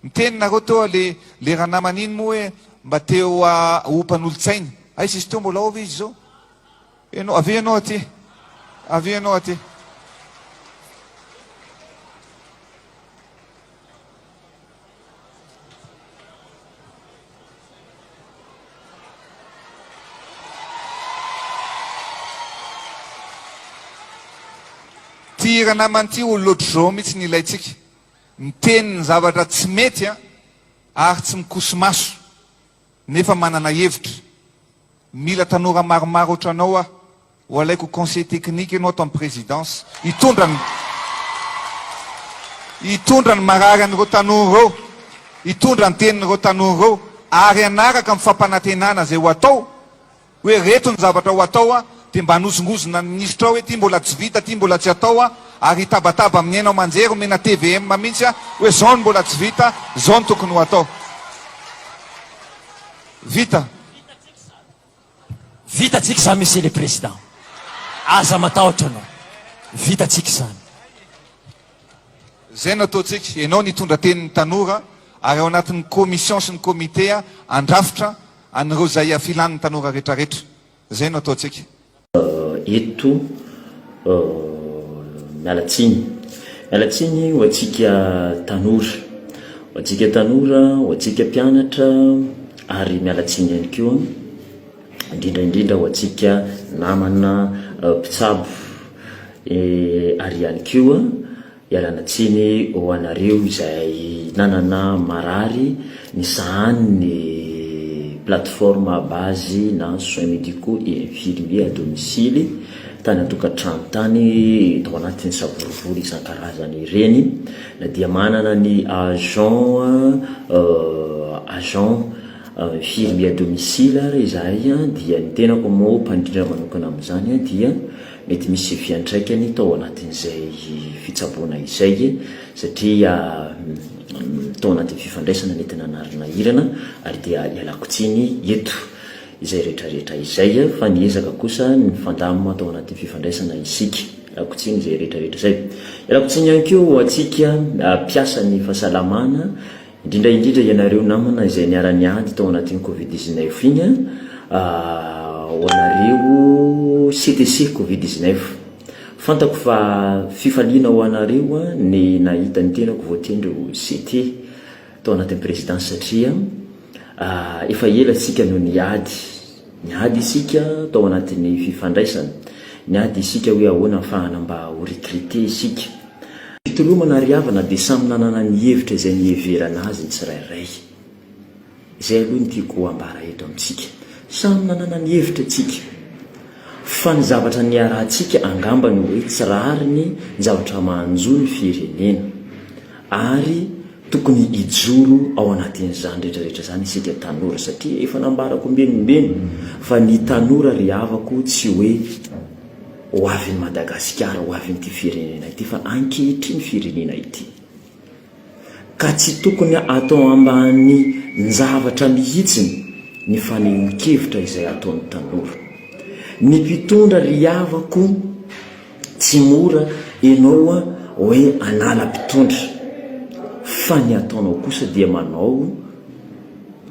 Niteny nareo teo le le ranamana iny moa hoe mba te ho ho mpanolotsaina. Aiza izy teo mbola ao ve izy zao? Enao avia ianao aty. Avia ianao aty. Ty ranamana ity olona ohatr'izao mihitsy ny ilaintsika. Miteny ny zavatra tsy mety an, ary tsy mikoso-maso, nefa manana hevitra. Mila tanora maromaro ohatranao aho, ho alaiko conseiller technique ianao ato amin'ny présidence, hitondra ny hitondra ny marary an'ireo tanora ireo, hitondra ny tenin'ireo tanora ireo, ary hanaraka amin'ny fampanantenana izay ho atao. Hoe reto ny zavatra ho atao a, dia mba hanozongozona ny minisitra ao hoe ty mbola tsy vita, ty mbola tsy atao a, ary hitabataba amin'ny haino aman-jery omena tvm mihitsy a, hoe zao no mbola tsy vita, zao no tokony ho atao. Vita. Vitatsika izany Monsieur le Président. Aza matahotra anao. Vitatsika izany. Zay no ataontsika. Ianao nitondra tenin'ny tanora ary ao anatin'ny commission sy ny comité handrafitra An'ireo izay filan'ny tanora retraretra. Izay no ataontsika. Eto miala tsiny. Miala tsiny ho antsika tanora. Ho antsika tanora, ho antsika mpianatra ary miala tsiny ihany koa indrindra indrindra ho antsika namana mpitsabo ary ihany koa Ialana tsiny ho anareo izay nanana marary nisahanin'ny plateforme à base na soins médicaux et infirmiers à domicile tany an-tokantrano tany tao anatin'ny savorovoro isan-karazany ireny na dia manana ny agent agent infirmier à domicile ary izahay dia ny tenako moa mpandrindra manokana amin'izany dia Mety misy fiantraikany tao anatin'izay fitsaboana izay satria tao anatin'ny fifandraisana nentina narinahirana ary dia ialako tsiny eto izay rehetrarehetra izay fa niezaka kosa nifandamina tao anatin'ny fifandraisana isika. Ialako tsiny izay rehetrarehetra izay. Ialako tsiny ihany koa ho antsika mpiasan'ny fahasalamana Indrindra indrindra ianareo namana izay niara-niady tao anatin'ny covid 19 iny an, ho anareo CTC covid 19. Fantako fa fifaliana ho anareo ny nahita ny tenako voatendry ho CT tao anatin'ny présidence satria efa ela isika no niady, niady isika tao anatin'ny fifandraisana, niady isika hoe ahoana ahafahana mba ho recruter isika. Fitolomana ry havana dia samy nanana ny hevitra izay niheverana azy ny tsirairay. Izay aloha no tiako ho ambara eto amintsika. Samy nanana ny hevitra tsika. Fa ny zavatra niarahantsika angamba ny hoe tsy rariny ny zavatra manjo ny firenena. Ary tokony hijoro ao anatin'izany rehetra rehetra izany isika tanora satria efa nambarako ombeny ombeny fa ny tanora ry havako tsy hoe Ho avin'i Madagasikara, ho avin'ity firenena ity fa ankehitriny firenena ity. Ka tsy tokony atao ambanin-javatra mihitsiny ny fanehoan-kevitra izay ataon'ny tanora. Ny mpitondra ry havako tsy mora enao hoe hanala mpitondra fa ny ataonao kosa dia manao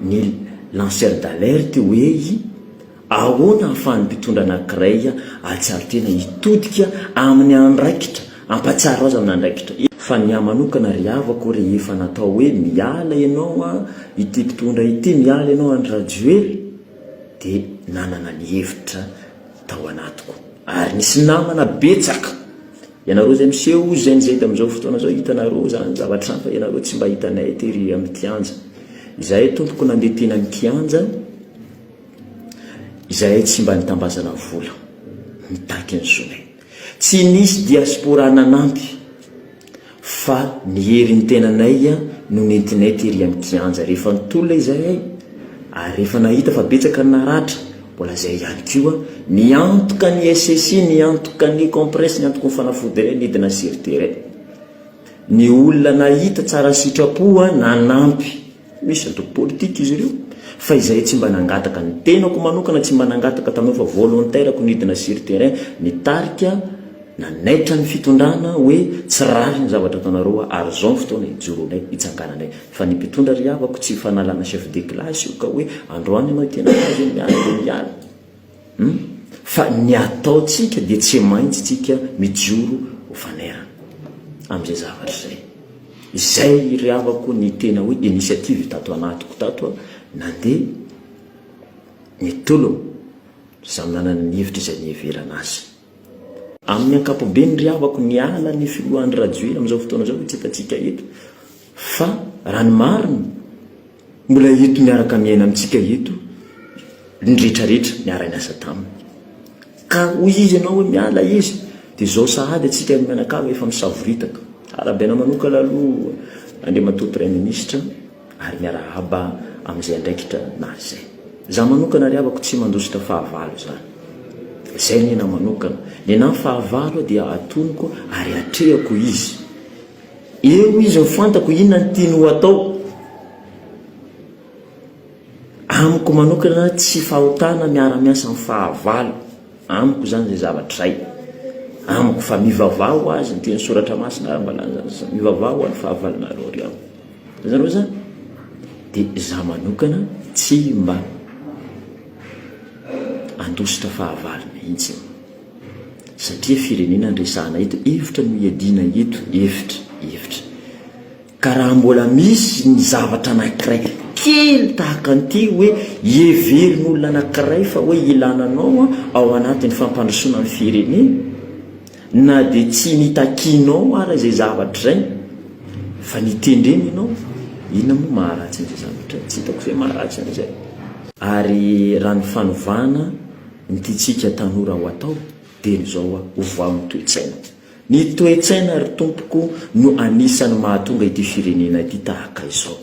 ny lanceur d'alerte hoe Ahoana ahafahan'ny mpitondra anankiray hahatsiaro tena hitodika amin'ny andraikitra, hampahatsiaro azy amin'ny andraikitra? Fa ny ahy manokana ry havako rehefa natao hoe miala ianao an ity mpitondra ity, miala ianao Andry Rajoelina dia nanana ny hevitra tao anatiko ary nisy namana betsaka, ianareo izay miseho Gen Z amin'izao fotoana izao hitanareo izany zavatra izany fa ianareo tsy mba hitanay tery amin'ny kianja, izahay tompoko nandeha teny amin'ny kianja, Izahay tsy mba nitambazana vola, nitaky ny zonay. Tsy nisy diaspora nanampy fa ny herin'ny tenanay no nentinay tery amin'ny kianja. Rehefa nitolona izahay ary rehefa nahita fa betsaka ny naratra, mbola izay ihany koa, niantoka ny SSI, niantoka ny compresse, niantoka ny fanafody iray, nidina sur terrain. Ny olona nahita tsara sitrapo nanampy. Misy antoko politika izy ireo fa izahay tsy mba nangataka, ny tenako manokana tsy mba nangataka taminao fa volontaire-ko nidina sur terrain nitarika. Nanaitra ny fitondrana hoe tsy rariny ny zavatra ataonareo ary zao ny fotoana hijoroanay, hitsangananay. Fa ny mpitondra ry havako tsy fanalana chef de classe io ka hoe androany ianao hiteny anazy hoe miala dia miala. Hum. Fa ny ataontsika dia tsy maintsy tsika mijoro ho fanairana amin'izay zavatra izay. Izay ry havako ny tena hoe initiative tato anatiko tato nandeha ny tolona. Samy nanana ny hevitra izay niheverana azy. Amin'ny ankapobeny ry havako niala ny filoha Andry Rajoelina amin'izao fotoana izao tsy hitantsika eto fa raha ny marina mbola eto miaraka miaina amintsika eto ny rehetra rehetra niara-niasa taminy. Ka hoy izy ianao hoe miala izy dia izao sahady antsika mianakavy efa misavoritaka. Arahabaina manokana aloha Andriamatoa Praiminisitra. ary miarahaba amin'izay andraikitra na izay. Za manokana ry havako tsy mandositra fahavalo zany. Zay ny ena manokana. Ny ena fahavalo dia atoniko ary atrehako izy. Eo izy no fantako inona ny tiany ho atao. Amiko manokana tsy fahotana miara-miasa amin'ny fahavalo. Amiko zany zay zavatra zay. Amiko fa mivavaha ho azy ny teny soratra masina ary mba laza mivavaha ho an'ny fahavalonareo ry havana. Azonareo zany? Dia za manokana tsy mba handositra fahavalo mihitsy. Satria firenena no resahana eto, hevitra no iadiana eto, hevitra, hevitra. Ka raha mbola misy ny zavatra anankiray kely tahaka an'ity hoe heverin'olona anankiray fa hoe ilana anao ao anatin'ny fampandrosoana ny firenena, Na dia tsy nitakianao ara izay zavatra izay fa nitendreny ianao, inona moa maharatsy an'izay zavatra izay? Tsy hitako izay maharatsy an'izay. Ary raha ny fanovana ny tiantsika tanora ho atao dia ny izao ovao ny toe-tsaina. Ny toe-tsaina ry tompoko no anisan'ny mahatonga ity firenena ity tahaka izao.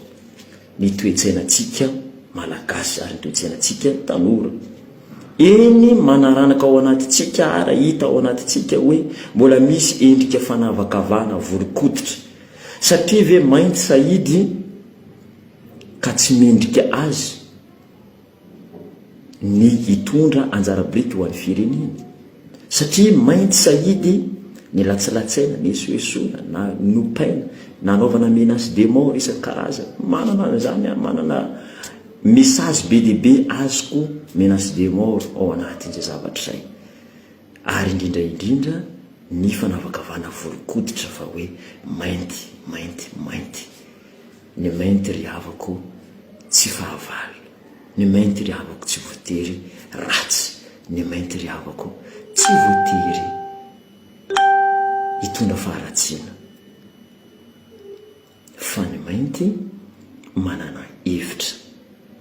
ny toe-tsainantsika Malagasy ary ny toe-tsainantsika tanora. Eny manaranaka ao anatintsika ary hita ao anatintsika hoe mbola misy endrika fanavakavahana volon-koditra. Satria ve mainty sahidy ka tsy mendrika azy? ny hitondra anjara biriky ho an'ny firenena satria mainty sahidy ny latsilatsaina, ny esoesoina na nopaina, nanaovana menace de mort isan-karazany, manana an'izany aho, manana message be dia be azoko menace de mort ao anatin'izay zavatra izay ary indrindra indrindra ny fanavakavahana volon-koditra fa hoe mainty, mainty, mainty. Ny mainty ry havako tsy fahavalo, ny mainty ry havako tsy voatery ratsy, ny mainty ry havako tsy voatery hitondra faharatsiana fa ny mainty manana hevitra.